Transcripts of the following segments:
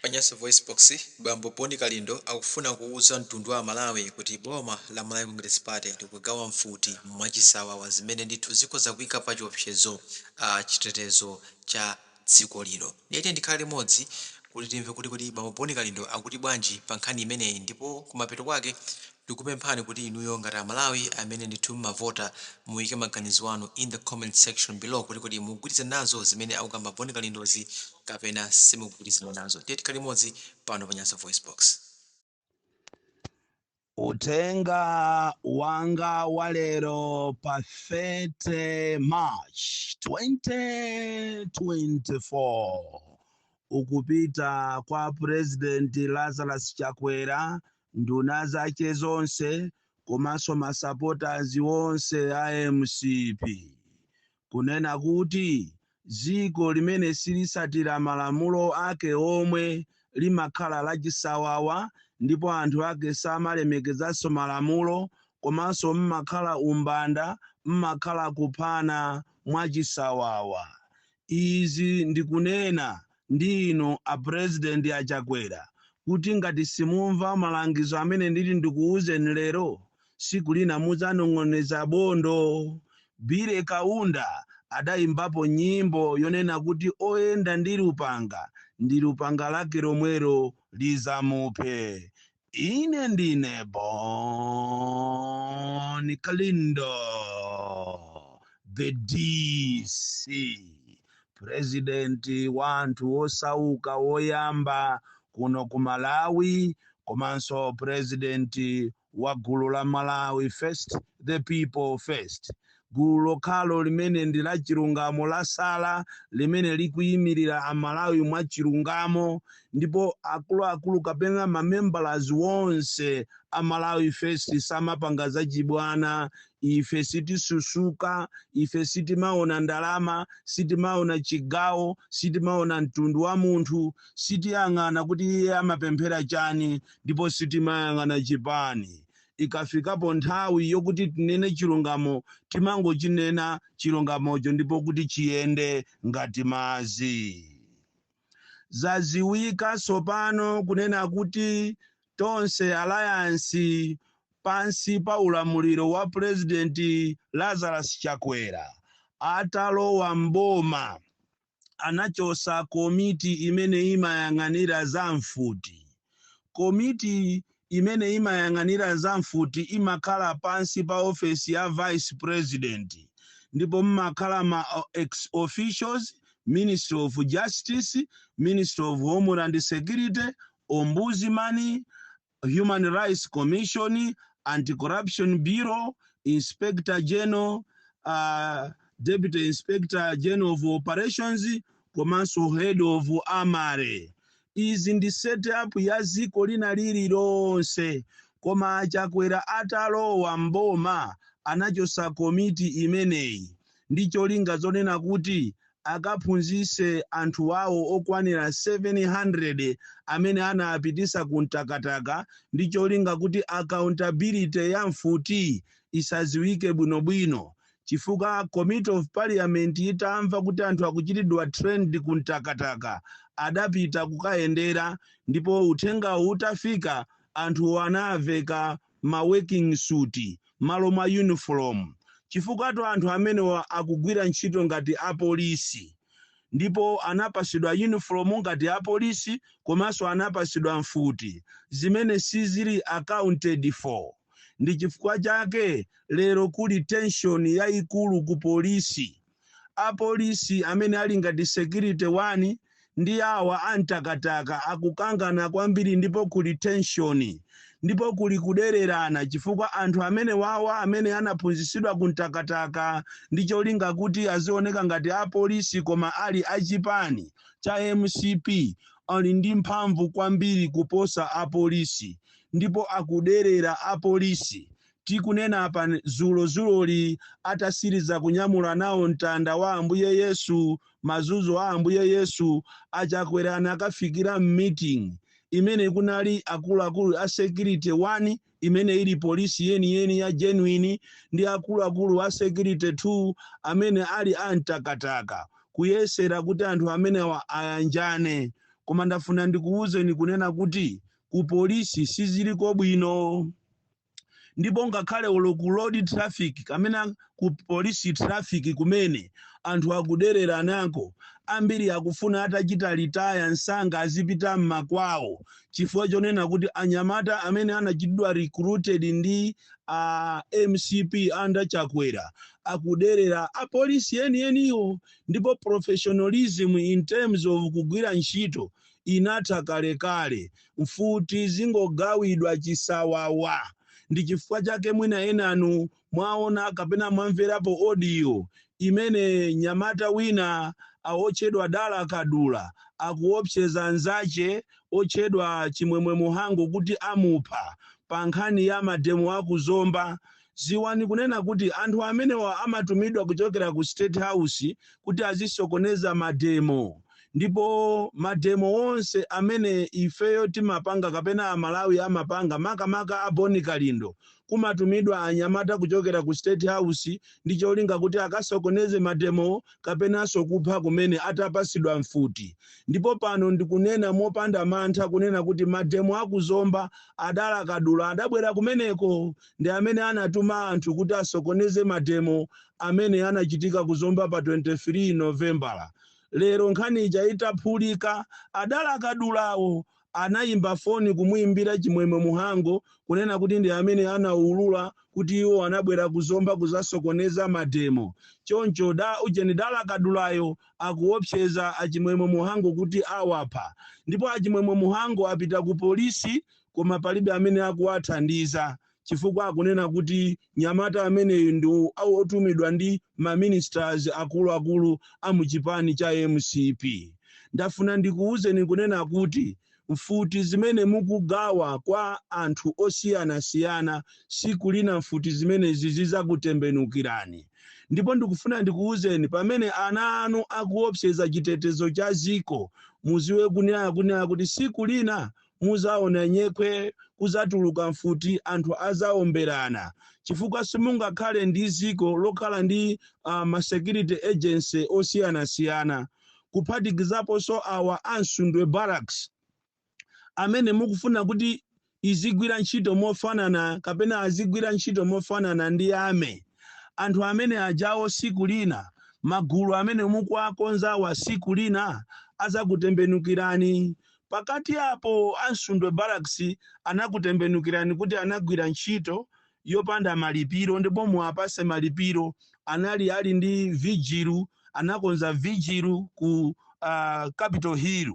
Pa Nyasa VoiceBox, bambo Bon Kalindo akufuna kuuza mtundu wa Amalawi kuti boma la Malawi Congress Party likugawa mfuti mwachisawawa zimene ndithu zikhoza kuika pa chiopsezo chitetezo cha dziko lino. Ndiye tikhale limodzi kuti timve kuti kodi bambo Bon Kalindo akuti bwanji pa nkhani imeneyi, ndipo kumapeto kwake tikupemphani kuti inuyo ngati Amalawi amene ndithu mmavota muyike maganizo anu in the comment section below kuti kodi mugwirizana nazo zimene akukamba Bon Kalindozi kapena simugwirizana nazo. Tiye tikhale limodzi pano pa Nyasa VoiceBox. Uthenga wanga wa lero pa 30 March 2024 ukupita kwa President Lazarus Chakwera, nduna zake zonse komanso masupporters onse a MCP, kunena kuti dziko limene silisatira malamulo ake omwe limakhala lachisawawa, ndipo anthu ake samalemekezanso malamulo, komanso mmakhala umbanda, mmakhala kuphana mwachisawawa. Izi ndikunena ndi inu a President aChakwera kuti ngati simumva malangizo amene ndili ndikuwuzeni lero, siku lina mudzanong'oneza bondo. Billy Kaunda adayimbapo nyimbo yonena kuti oyenda ndi lupanga, ndi lupanga lake lomwelo lizamuphe. Ine ndine Bon Kalindo, the DC, president wa anthu osauka woyamba kuno ku Malawi, komanso president wa gulu la Malawi First, the people first, gulu lokhalo limene ndi la chilungamo lasala, limene likuyimirira Amalawi mwa chilungamo. Ndipo akuluakulu kapena mamembers wonse a Malawi First samapanga zachibwana. Ife sitisusuka, ife sitimaona ndalama, sitimaona chigawo, sitimaona mtundu wa munthu, sitiyang'ana kuti iye amapemphera chani, ndipo sitimayang'ana chipani. Ikafikapo nthawi yokuti tinene chilungamo, timangochinena chilungamocho ndipo kuti chiyende ngati madzi. Zaziwika tsopano kunena kuti Tonse Alliance pansi pa ulamuliro wa President Lazarus Chakwera atalowa mboma anachosa komiti imene imayang'anira za mfuti. Komiti imene imayang'anira za mfuti imakhala pansi pa ofesi ya Vice President, ndipo mmakhala ma ex officials, Ministry of Justice, Ministry of Homeland Security, Ombudsman, Human Rights Commission, Anti-Corruption Bureau, Inspector General, Deputy Inspector General of Operations, komanso Head of Armory. Izi ndi setup ya ziko lina lililonse, koma Chakwera atalowa mboma anachosa komiti imeneyi ndi cholinga zonena kuti akaphunzise anthu awo okwanira 700 amene anapitisa ku Mtakataka, ndi cholinga kuti accountability ya mfuti isaziwike bwinobwino, chifukwa Committee of Parliament itamva kuti anthu akuchitidwa trained ku Mtakataka adapita kukayendera, ndipo uthengawu utafika anthu anaveka ma working suit malo mwa uniform, chifukwa anthu amenewa akugwira ntchito ngati apolisi, ndipo anapasidwa uniform ngati apolisi komanso anapasidwa mfuti zimene sizili accounted for. Ndi chifukwa chake lero kuli tension yayikulu ku polisi. Apolisi amene ali ngati Security 1 ndi awa amtakataka akukangana kwambiri, ndipo kuli tension, ndipo kuli kudererana, chifukwa anthu amene wawa amene anaphunzitsidwa ku Mtakataka ndi cholinga kuti azioneka ngati apolisi koma ali achipani cha MCP ali ndi mphamvu kwambiri kuposa apolisi, ndipo akuderera apolisi. Tikunena apa, zulozuloli atasiriza kunyamula nawo mtanda wa Ambuye Yesu, mazunzo a Ambuye Yesu, aChakwera anakafikira meeting imene kunali akuluakulu a Security 1, imene ili polisi yeniyeni ya genuine, ndi akuluakulu a Security 2 amene ali a Mtakataka, kuyesera kuti anthu amenewa ayanjane. Koma ndafuna ndikuwuzeni kunena kuti ku polisi siziliko bwino, ndipo ngakhale ulo ku road traffic kamene ku police traffic kumene anthu akuderera nako, ambiri akufuna atachita retire msanga azipita mmakwawo, chifukwa chonena kuti anyamata amene anachitidwa recruited ndi MCP under Chakwera akuderera apolisi enieniwo, ndipo professionalism in terms of kugwira ntchito inatha kalekale. Mfuti zingogawidwa chisawawa. Ndi chifukwa chake mwina enanu mwaona kapena mwamverapo audio imene nyamata wina otchedwa Dala Kadula akuopseza anzache otchedwa Chimwemwe Muhango kuti amupha pa nkhani ya mademo akuzomba. Ziwani kunena kuti anthu amenewa amatumidwa kuchokera ku State House kuti azisokoneza mademo, ndipo mademo onse amene ifeyo timapanga kapena Amalawi amapanga, makamaka a Boni Kalindo, kumatumidwa anyamata kuchokera ku State House ndi cholinga kuti akasokoneze mademo kapenanso kupha kumene atapasidwa mfuti. Ndipo pano ndikunena mopanda mantha kunena kuti mademo akuzomba, adala Kadula adabwera kumeneko, ndi amene anatuma anthu kuti asokoneze mademo amene anachitika kuzomba pa 23 Novembala. Lero nkhani ija itaphulika, adala Kadulawo anayimba foni kumuyimbira Chimwemwe Muhango kunena kuti ndi amene anaulula kuti iwo anabwera kuzomba kuzasokoneza mademo. Choncho da ujeni Dala Kadulayo akuopseza Achimwemwe Muhango kuti awapha, ndipo Achimwemwe Muhango apita ku polisi, koma palibe amene akuwathandiza, chifukwa akunena kuti nyamata ameneyu ndi otumidwa ndi maministers akuluakulu a muchipani cha MCP. Ndafuna ndikuwuzeni kunena kuti mfuti zimene mukugawa kwa anthu osiyanasiyana, siku lina mfuti zimenezi zizakutembenukirani. Ndipo ndikufuna ndikuwuzeni, pamene ana anu akuopseza chitetezo cha ziko, muziwe kunena kuti siku lina muzaona nyekhwe, kuzatuluka mfuti, anthu azaomberana, chifukwa simungakhale ndi ziko lokhala ndi ma security agency osiyanasiyana, kuphatikizaponso awa ansundwe Barracks amene mukufuna kuti izigwira ntchito mofanana kapena azigwira ntchito mofanana ndi ame anthu amene ajawo. Siku lina magulu amene mukuwakonzawa siku lina azakutembenukirani. Pakati apo ansundwe Barracks anakutembenukirani kuti anagwira ntchito yopanda malipiro, ndipo muwapase malipiro. Anali ali ndi vigil, anakonza vigil ku Capitol Hill.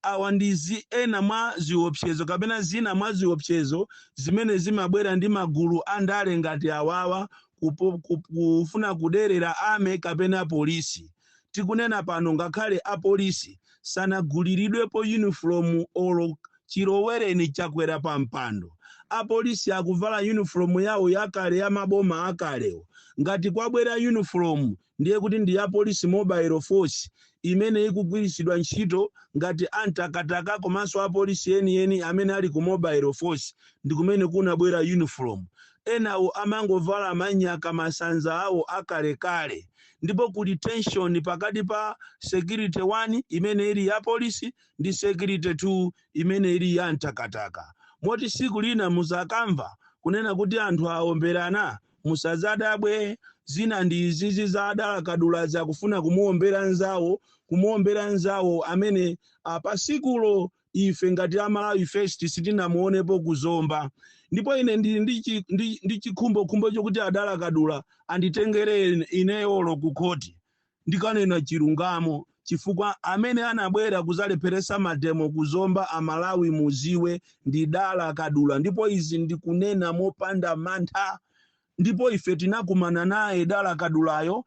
Awa ndi ena mwa ziopsezo kapena zina mwa ziopsezo zimene zimabwera ndi magulu andale ngati awawa kufuna kuderera ame kapena polisi. Tikunena pano, ngakhale apolisi sanaguliridwepo uniform olo chilowereni Chakwera pa mpando. Apolisi akuvala uniform yawo yakale ya maboma akalewo. Ngati kwabwera uniform, ndiye kuti ndi ya Police Mobile Force imene ikugwiritsidwa ntchito ngati antakataka, komanso apolisi enieni amene ali ku Mobile Force ndi kumene kunabwera uniform. Enawo amangovala manyaka, masanza awo akalekale. Ndipo kuli tension pakati pa security 1 imene ili ya polisi ndi security 2 imene ili ya mtakataka, moti siku lina muzakamva kunena kuti anthu aomberana, musazadabwe. Zina ndi izizi za adala Kadulazi akufuna kumuombera nzawo amene pasikulo ife ngati Amalawi First sitinamuonepo kuzomba. Ndipo ine ndili ndi chikhumbokhumbo chokuti adala Kadula anditengere ineyolo ku khoti, ndikanena chilungamo, chifukwa amene anabwera kuzalepheresa mademo kuzomba, Amalawi muziwe, ndi Dala Kadula. Ndipo izi ndikunena mopanda mantha. Ndipo ife tinakumana naye Dala Kadulayo,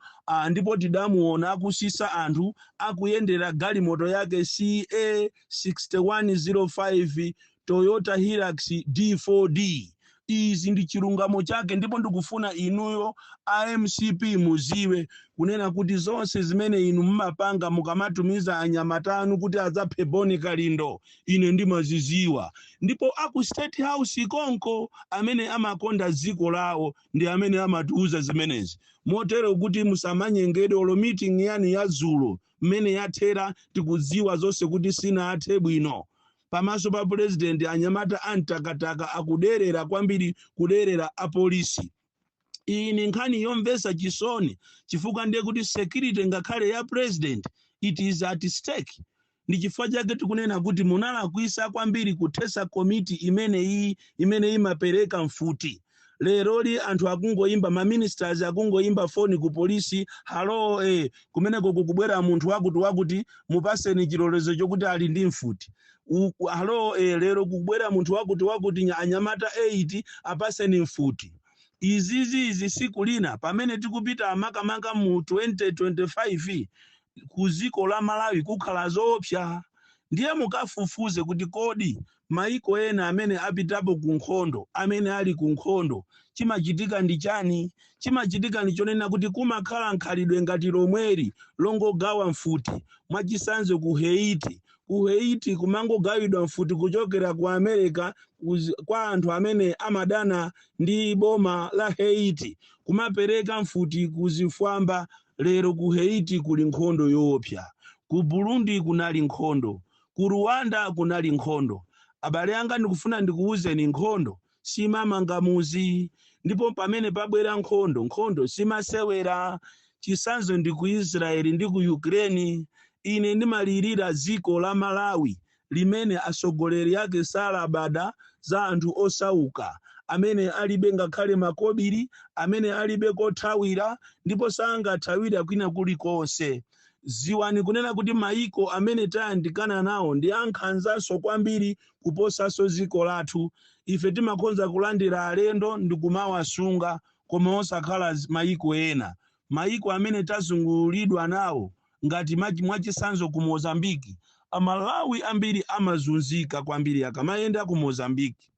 ndipo tidamuona akusisa anthu akuyendera galimoto yake CA 6105 Toyota Hilux D4D. Izi ndi chilungamo chake, ndipo ndikufuna inuyo a MCP muziwe kunena kuti zonse zimene inu mumapanga mukamatumiza anyamata anu kuti adzaphe Boni Kalindo, ine ndimaziziwa. Ndipo aku State House konko amene amakonda dziko lawo ndi amene amatiuza zimenezi, motero kuti musamanyengedwe. Olo meeting yanu ya dzulo mmene yathera, tikudziwa zonse kuti sinathe bwino. Pamaso pa Purezidenti, anyamata amtakataka akuderera kwambiri, kuderera apolisi. Iyi ni nkhani yomvetsa chisoni, chifukwa ndiye kuti security ngakhale ya President, it is at stake. Ndi chifukwa chake tikunena kuti munalakwisa kwambiri kuthesa komiti imeneyi imene imapereka mfuti. Leroli anthu akungoyimba, maministers akungoyimba foni ku polisi, "Hello, kumeneko kukubwera munthu wakuti wakuti, mupaseni chilolezo chokuti ali ndi mfuti. Hello, lero kukubwera munthu wakuti wakuti, anyamata 8, apaseni mfuti." Izizi izi siku lina pamene tikupita makamaka mu 2025, ku dziko la Malawi kukhala zoopsa. Ndiye mukafufuze kuti kodi maiko ena amene apitapo ku nkhondo, amene ali ku nkhondo, chimachitika ndi chani? Chimachitika ndi chonena kuti kumakhala nkhalidwe ngati lomweri longogawa mfuti. Mwachisanzo, ku Haiti, ku Haiti kumangogawidwa mfuti kuchokera ku America kwa anthu amene amadana ndi boma la Haiti, kumapereka mfuti kuzifwamba. Lero ku Haiti kuli nkhondo yoopsa. Ku Burundi kunali nkhondo, ku Rwanda kunali nkhondo. Abale anga, ndikufuna ndikuwuzeni, nkhondo simamanga muzi, ndipo pamene pabwera nkhondo, nkhondo simasewera. Chisanzo ndi ku Israeli ndi ku Ukraine. Ine ndimalirira dziko la Malawi limene atsogoleri ake salabada za anthu osauka amene alibe ngakhale makobiri, amene alibe kothawira ndipo sangathawira kwina kulikonse. Ziwani kunena kuti maiko amene tayandikana nawo ndi ankhanzanso kwambiri kuposanso dziko lathu. Ife timakonza kulandira alendo ndi kumawasunga, koma osakhala maiko ena, maiko amene tazungulidwa nawo, ngati mwachisanzo ku Mozambiki. Amalawi ambiri amazunzika kwambiri akamayenda ku Mozambiki,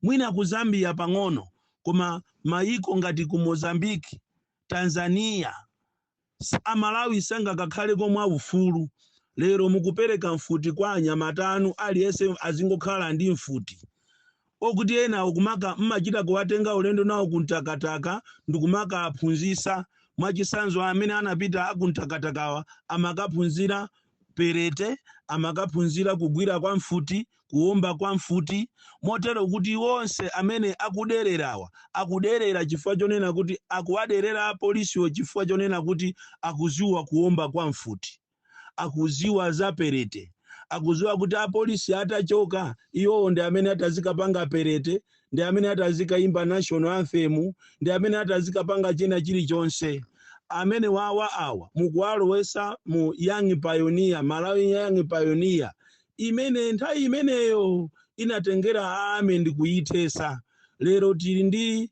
mwina ku Zambia pang'ono, koma maiko ngati ku Mozambiki, Tanzania, Amalawi sangakakhaleko mwa ufulu. Lero mukupereka mfuti kwa anyamata anu, aliyense azingokhala ndi mfuti, okuti ena kumaka mmachita kuwatenga ulendo nawo kumtakataka ndikumaka aphunzisa. Mwachisanzo, amene anapita akumtakatakawa amakaphunzira perete, amakaphunzira kugwira kwa mfuti, kuwomba kwa mfuti, motero kuti onse amene akudererawa akuderera chifukwa chonena kuti akuwaderera apolisiwo, chifukwa chonena kuti akuziwa kuwomba kwa mfuti, akuziwa za perete, akuziwa kuti apolisi atachoka, iwowo ndi amene atazikapanga perete, ndi amene atazikaimba national anthem, ndi amene atazikapanga china chilichonse. Amene wawa awa mukuwalowesa mu Young Pioneer, Malawi Young Pioneer, imene nthawi imeneyo inatengera ame ndi kuyithesa. Lero tili ndi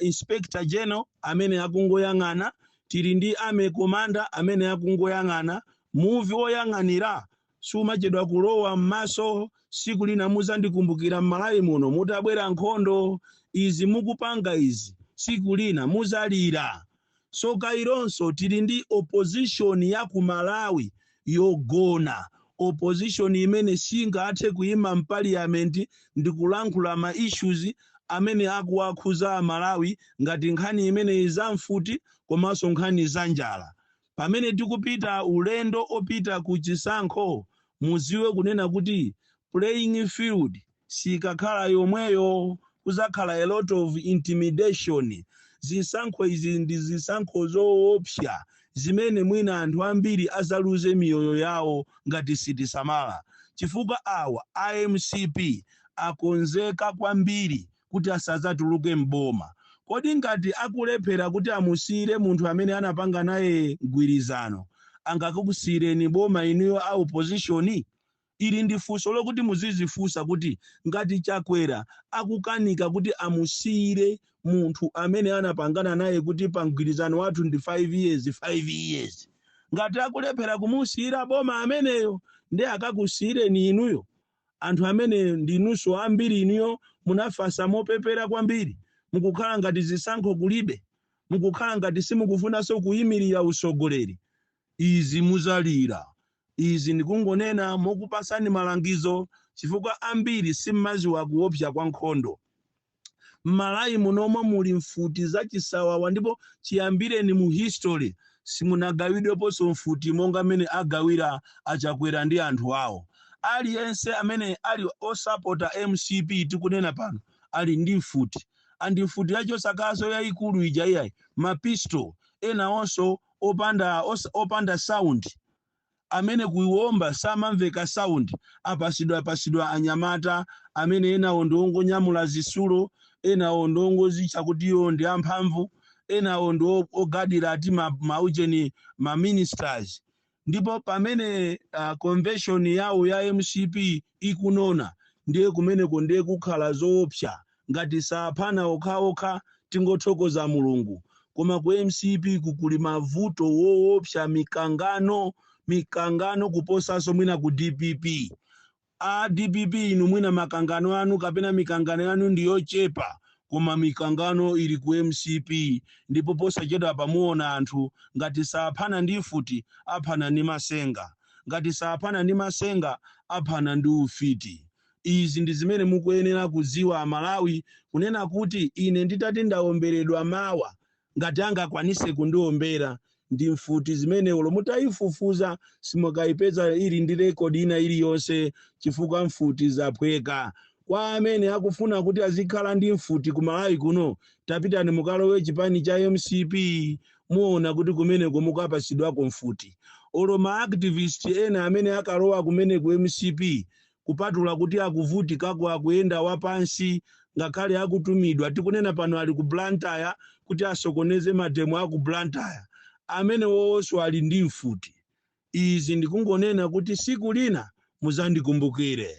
Inspector General amene akungoyang'ana, tili ndi army commander amene akungoyang'ana. Muvi woyang'anira sumachedwa kulowa m'maso. Siku lina muzandikumbukira m'Malawi muno mutabwera nkhondo. Izi mukupanga izi, siku lina muzalira. Soka ilonso, tili ndi opposition ya ku Malawi yogona, opposition imene singathe kuyima m'parliament ndi kulankhula ma issues amene akuwakhuza Amalawi, ngati nkhani imeneyi za mfuti komanso nkhani za njala. Pamene tikupita ulendo opita ku chisankho, muziwe kunena kuti playing field sikakhala yomweyo, kuzakhala a lot of intimidation. Zisankho izi ndi zisankho zoopsa zimene mwina anthu ambiri azaluze miyoyo yawo ngati sitisamala, chifukwa awa iMCP akonzeka kwambiri kuti asadzatuluke mboma. Kodi ngati akulephera kuti amusiyire munthu amene anapanga naye mgwirizano, angakusiyireni boma inuyo a opposition? Ili ndi funso lokuti muzizifunsa, kuti ngati Chakwera akukanika kuti amusiyire munthu amene anapangana naye kuti pa mgwirizano wathu ndi 5 years, 5 years, ngati akulephera kumusiyira boma ameneyo, ndi akakusiyireni inuyo? Anthu amene ndinunso ambiri inuyo munafasa mopepera kwambiri, mukukhala ngati zisankho kulibe, mukukhala ngati simukufunanso kuyimirira usogoleri. Izi muzalira. Izi ndikungonena mokupasani malangizo chifukwa ambiri simmaziwa kuopsa kwa nkhondo. M'Malawi munomo muli mfuti zachisawawa, ndipo chiyambireni mu history simunagawidweponso mfuti monga mmene agawira aChakwera ndi anthu awo. Aliyense amene ali osapota mcp tikunena pano ali ndi mfuti, and mfuti yachosakaso yayikulu ija iyayi, ma pistol ena onso opanda sound, amene kuiwomba samamveka sound, apasidwa anyamata amene enawo ndi ongonyamula zisulo, enawo ndi ongozitcha kuti iwo ndi amphamvu, enawo ndi ogadira ati maujeni ma ministers. Ndipo pamene convention yawo ya MCP ikunona, ndiye kumeneko ndiye kukhala zoopsa. Ngati saphana okhaokha, tingothokoza Mulungu. Koma ku MCP kukuli mavuto woopsa, mikangano, mikangano kuposanso mwina ku DPP. A DPP inu, mwina makangano anu kapena mikangano yanu ndi yochepa, koma mikangano ili ku MCP. Ndipo posachedwa pamuona anthu ngati saphana ndi mfuti, aphana ndi masenga; ngati saphana ndi masenga, aphana ndi ufiti. Izi ndi zimene mukuyenera kudziwa Amalawi, kunena kuti ine nditati ndawomberedwa mawa, ngati angakwanise kundiombera ndi mfuti zimene ulo mutayifufuza simukayipeza ili ndi record ina iliyonse, chifukwa mfuti zaphweka. Kwa amene akufuna kuti azikhala ndi mfuti ku Malawi kuno, tapitani mukalowe chipani cha MCP, muona kuti kumeneko mukapasidwako mfuti. Olo ma activist ena amene akalowa kumene ku MCP, kupatula kuti akuvutikako, akuyenda wapansi, ngakhale akutumidwa, tikunena pano ali ku Blantyre kuti asokoneze ma demo aku Blantyre, amene wowonso ali ndi mfuti. Izi ndikungonena kuti siku lina muzandikumbukire.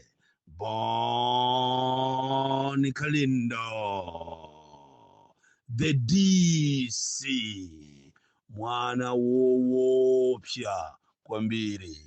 Bon Kalindo, the DC, mwana woopsa kwambiri.